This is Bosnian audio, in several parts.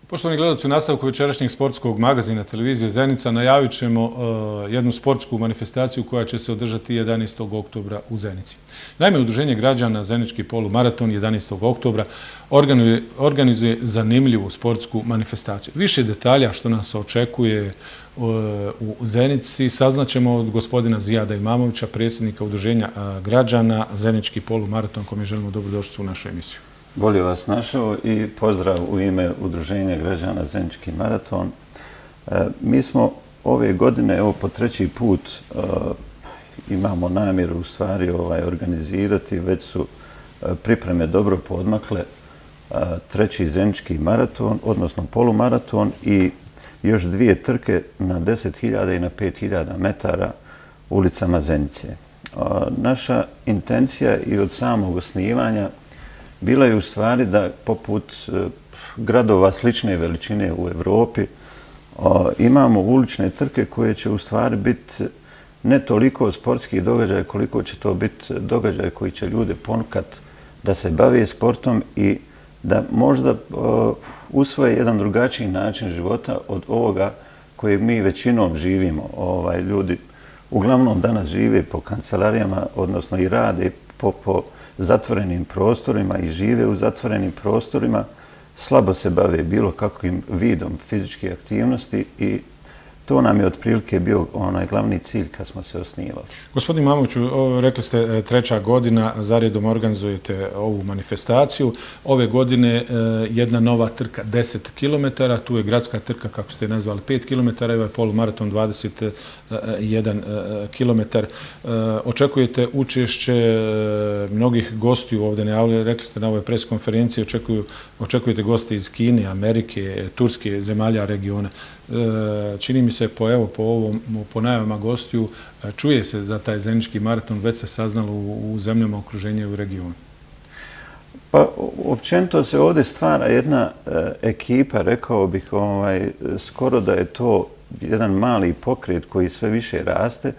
Poštovani gledalci, u nastavku večerašnjeg sportskog magazina televizije Zenica najavit ćemo jednu sportsku manifestaciju koja će se održati 11. oktobra u Zenici. Naime, Udruženje građana Zenički polumaraton 11. oktobra organizuje zanimljivu sportsku manifestaciju. Više detalja što nas očekuje u Zenici saznaćemo od gospodina Zijada Imamovića, predsjednika Udruženja građana Zenički polumaraton, kome želimo dobrodošlicu u našu emisiju. Bolje vas našao i pozdrav u ime Udruženja građana Zenički maraton. Mi smo ove godine, evo po treći put, imamo namjeru u stvari organizirati, već su pripreme dobro poodmakle, treći Zenički maraton, odnosno polumaraton i još dvije trke na 10.000 i na 5.000 metara ulicama Zenice. Naša intencija i od samog osnivanja bila je u stvari da poput gradova slične veličine u Evropi imamo ulične trke koje će u stvari biti ne toliko sportski događaj koliko će to biti događaj koji će ljude ponukati da se bave sportom i da možda usvoje jedan drugačiji način života od ovoga kojeg mi većinom živimo. Ljudi uglavnom danas žive po kancelarijama, odnosno i rade po zatvorenim prostorima i žive u zatvorenim prostorima, slabo se bave bilo kakvim vidom fizičke aktivnosti i to nam je otprilike bio onaj glavni cilj kad smo se osnivali. Gospodin Imamoviću, rekli ste treća godina, zaredom organizujete ovu manifestaciju. Ove godine jedna nova trka 10 km, tu je gradska trka, kako ste je nazvali, 5 km, i ovaj polumaraton 21 km. Očekujete učešće mnogih gostiju ovdje najavili, rekli ste na ovoj pres konferenciji, očekujete goste iz Kine, Amerike, Turske, zemalja regiona. Čini mi se po najavama gostiju, čuje se za taj Zenički maraton, već se saznalo u zemljama okruženja i u regionu. Pa, općenito se ovdje stvara jedna ekipa, rekao bih, skoro da je to jedan mali pokret koji sve više raste,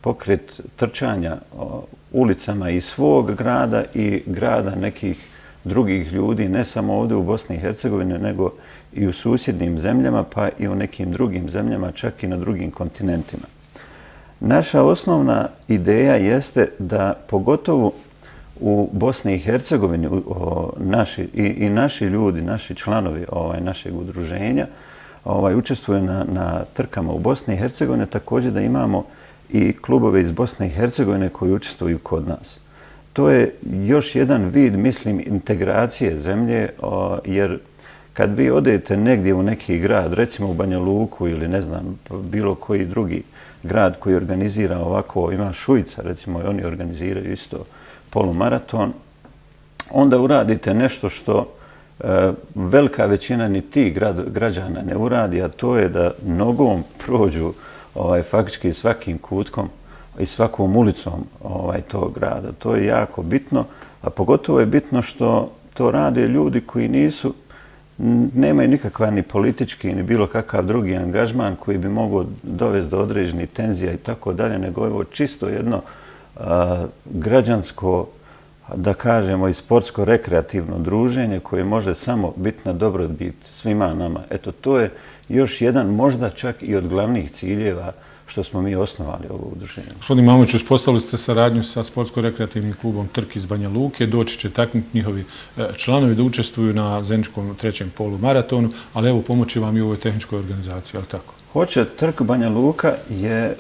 pokret trčanja ulicama i svog grada i grada nekih drugih ljudi, ne samo ovdje u Bosni i Hercegovini, nego i u susjednim zemljama, pa i u nekim drugim zemljama, čak i na drugim kontinentima. Naša osnovna ideja jeste da pogotovo u Bosni i Hercegovini i naši ljudi, naši članovi našeg udruženja učestvuju na trkama u Bosni i Hercegovini, također da imamo i klubove iz Bosne i Hercegovine koji učestvuju kod nas. To je još jedan vid, mislim, integracije zemlje, jer kad vi odete negdje u neki grad, recimo u Banja Luku ili ne znam, bilo koji drugi grad koji organizira ovako, ima Šujica, recimo, i oni organiziraju isto polumaraton, onda uradite nešto što velika većina ni tih građana ne uradi, a to je da nogom prođu faktički svakim kutkom i svakom ulicom tog grada. To je jako bitno, a pogotovo je bitno što to rade ljudi koji nemaju nikakva ni politički ni bilo kakav drugi angažman koji bi mogao dovesti do određenih tenzija i tako dalje, nego je ovo čisto jedno građansko, da kažemo, i sportsko-rekreativno druženje koje može samo biti na dobrobit svima nama. Eto, to je još jedan, možda čak i od glavnih ciljeva što smo mi osnovali ovo udruženje. Gospodin Imamović, uspostavili ste saradnju sa sportsko-rekreativnim klubom Trk iz Banja Luke, doći će taknuti njihovi članovi da učestvuju na Zeničkom trećem polumaratonu, ali evo pomoći vam i u ovoj tehničkoj organizaciji, ali tako? Hoće, Trk Banja Luka je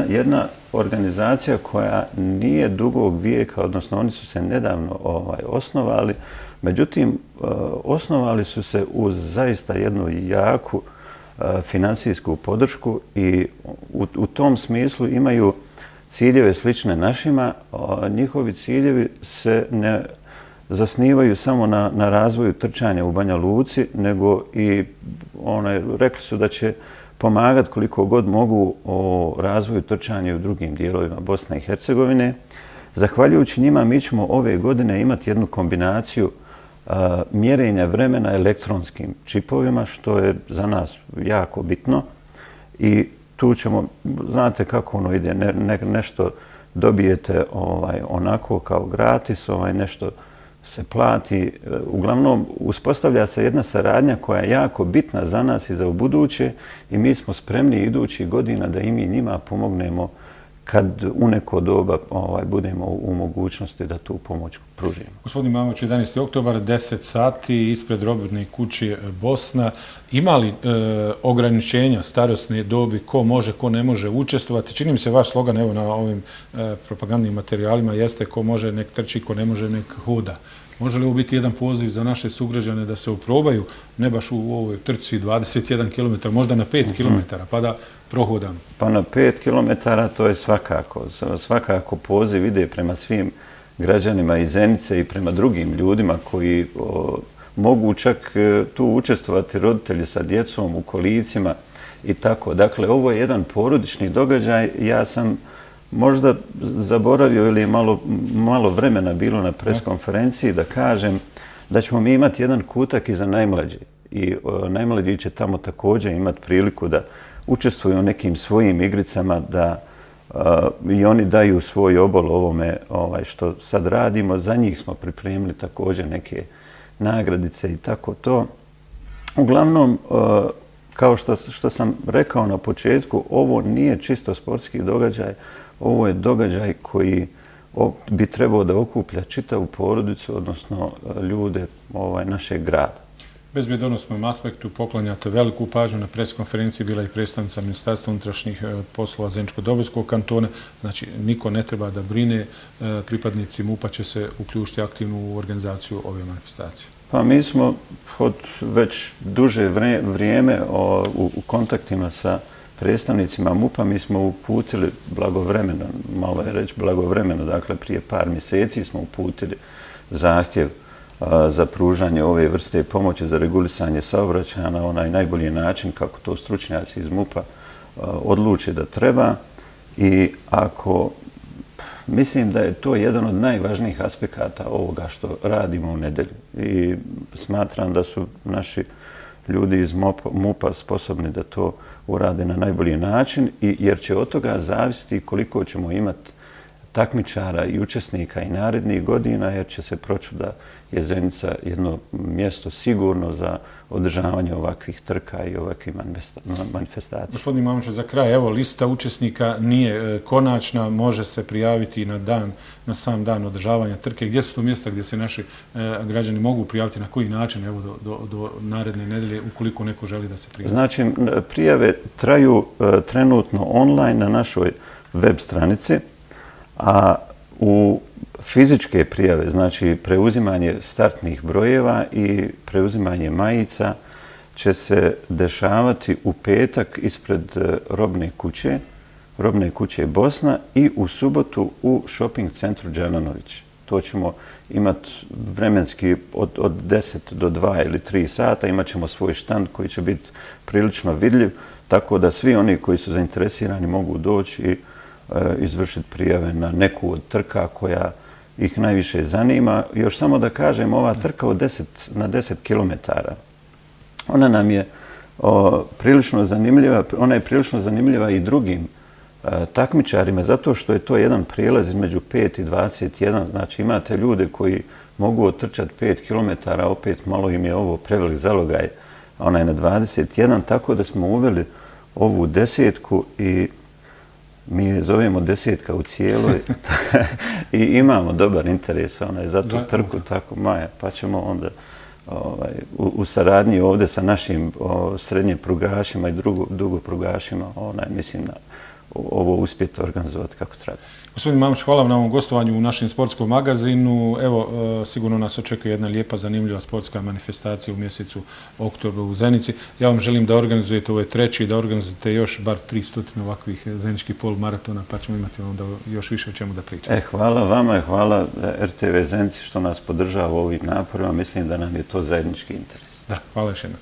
jedna organizacija koja nije dugog vijeka, odnosno oni su se nedavno osnovali, međutim osnovali su se uz zaista jednu jaku finansijsku podršku i u tom smislu imaju ciljeve slične našima. Njihovi ciljevi se ne zasnivaju samo na razvoju trčanja u Banja Luci, nego i rekli su da će pomagati koliko god mogu o razvoju trčanja u drugim dijelovima Bosne i Hercegovine. Zahvaljujući njima mi ćemo ove godine imati jednu kombinaciju mjerenja vremena elektronskim čipovima, što je za nas jako bitno. I tu ćemo, znate kako ono ide, nešto dobijete onako kao gratis, nešto se plati. Uglavnom, uspostavlja se jedna saradnja koja je jako bitna za nas i za ubuduće i mi smo spremni idućih godina da i mi njima pomognemo kad u neko doba budemo u mogućnosti da tu pomoć pružimo. Gospodin Mamović, 11. oktobar, 10 sati, ispred Robotne kuće Bosna. Ima li ograničenja starosne dobi, ko može, ko ne može učestvovati? Čini mi se vaš slogan, evo na ovim propagandnim materijalima, jeste ko može nek trči, ko ne može nek hoda. Može li ovo biti jedan poziv za naše sugrađane da se oprobaju, ne baš u ovoj trci 21 km, možda na 5 km, pa da prohodamo? Pa na 5 km to je svakako poziv ide prema svim građanima iz Zenice i prema drugim ljudima koji mogu čak tu učestvovati, roditelji sa djecom u kolicima i tako. Dakle, ovo je jedan porodični događaj. Ja sam možda zaboravio ili je malo vremena bilo na preskonferenciji da kažem da ćemo mi imati jedan kutak i za najmlađe. I najmlađi će tamo također imati priliku da učestvuju u nekim svojim igricama, da i oni daju svoj obol ovome što sad radimo. Za njih smo pripremili također neke nagradice i tako to. Uglavnom, kao što sam rekao na početku, ovo nije čisto sportski događaj, ovo je događaj koji bi trebao da okuplja čitavu porodicu, odnosno ljude našeg grada. Bezbjedonosnom aspektu poklanjate veliku pažnju. Na preskonferenciji bila i predstavnica Ministarstva unutrašnjih poslova Zeničko-Dobojskog kantona. Znači, niko ne treba da brine. Pripadnici MUP-a će se uključiti aktivno u organizaciju ove manifestacije. Pa mi smo od već duže vrijeme u kontaktima sa predstavnicima MUP-a. Mi smo uputili blagovremeno, malo je reći blagovremeno, dakle prije par mjeseci smo uputili zahtjev za pružanje ove vrste pomoći za regulisanje saobraćaja na onaj najbolji način kako to stručnjaci iz MUP-a odluče da treba. I mislim da je to jedan od najvažnijih aspekata ovoga što radimo u nedjelju. I smatram da su naši ljudi iz MUP-a sposobni da to urade na najbolji način, jer će od toga zavisiti koliko ćemo imati takmičara i učesnika i narednih godina, jer će se proći da je Zenica jedno mjesto sigurno za održavanje ovakvih trka i ovakvih manifestacija. Gospodin Mamović, za kraj, evo, lista učesnika nije konačna, može se prijaviti na sam dan održavanja trke. Gdje su to mjesta gdje se naši građani mogu prijaviti, na koji način, evo, do naredne nedelje, ukoliko neko želi da se prijavi? Znači, prijave traju trenutno online na našoj web stranici, a u fizičke prijave, znači preuzimanje startnih brojeva i preuzimanje majica će se dešavati u petak ispred Robne kuće Bosna i u subotu u shopping centru Đelanović. To ćemo imati vremenski od 10 do 2 ili 3 sata. Imat ćemo svoj štand koji će biti prilično vidljiv, tako da svi oni koji su zainteresirani mogu doći i izvršiti prijave na neku od trka koja ih najviše zanima. Još samo da kažem, ova trka na 10 km, ona nam je prilično zanimljiva. Ona je prilično zanimljiva i drugim takmičarima, zato što je to jedan prijelaz između 5 i 21. Znači, imate ljude koji mogu otrčati 5 km, opet malo im je ovo prevelik zalogaj, ona je na 21, tako da smo uveli ovu desetku i mi je zovemo desetka u cijeloj i imamo dobar interes za tu trku, tako Maja, pa ćemo onda u saradnji ovdje sa našim srednjeprugašima i dugoprugašima, mislim da ovo uspjeti organizovati kako treba. Gospodin Mamović, hvala vam na ovom gostovanju u našem sportskom magazinu. Evo, sigurno nas očekuje jedna lijepa, zanimljiva sportska manifestacija u mjesecu oktobru u Zenici. Ja vam želim da organizujete ovaj treći i da organizujete još bar 300 ovakvih zeničkih polumaratona, pa ćemo imati onda još više o čemu da pričamo. Hvala vama i hvala RTV Zenici što nas podržava u ovim naporima. Mislim da nam je to zajednički interes. Da, hvala još jednom.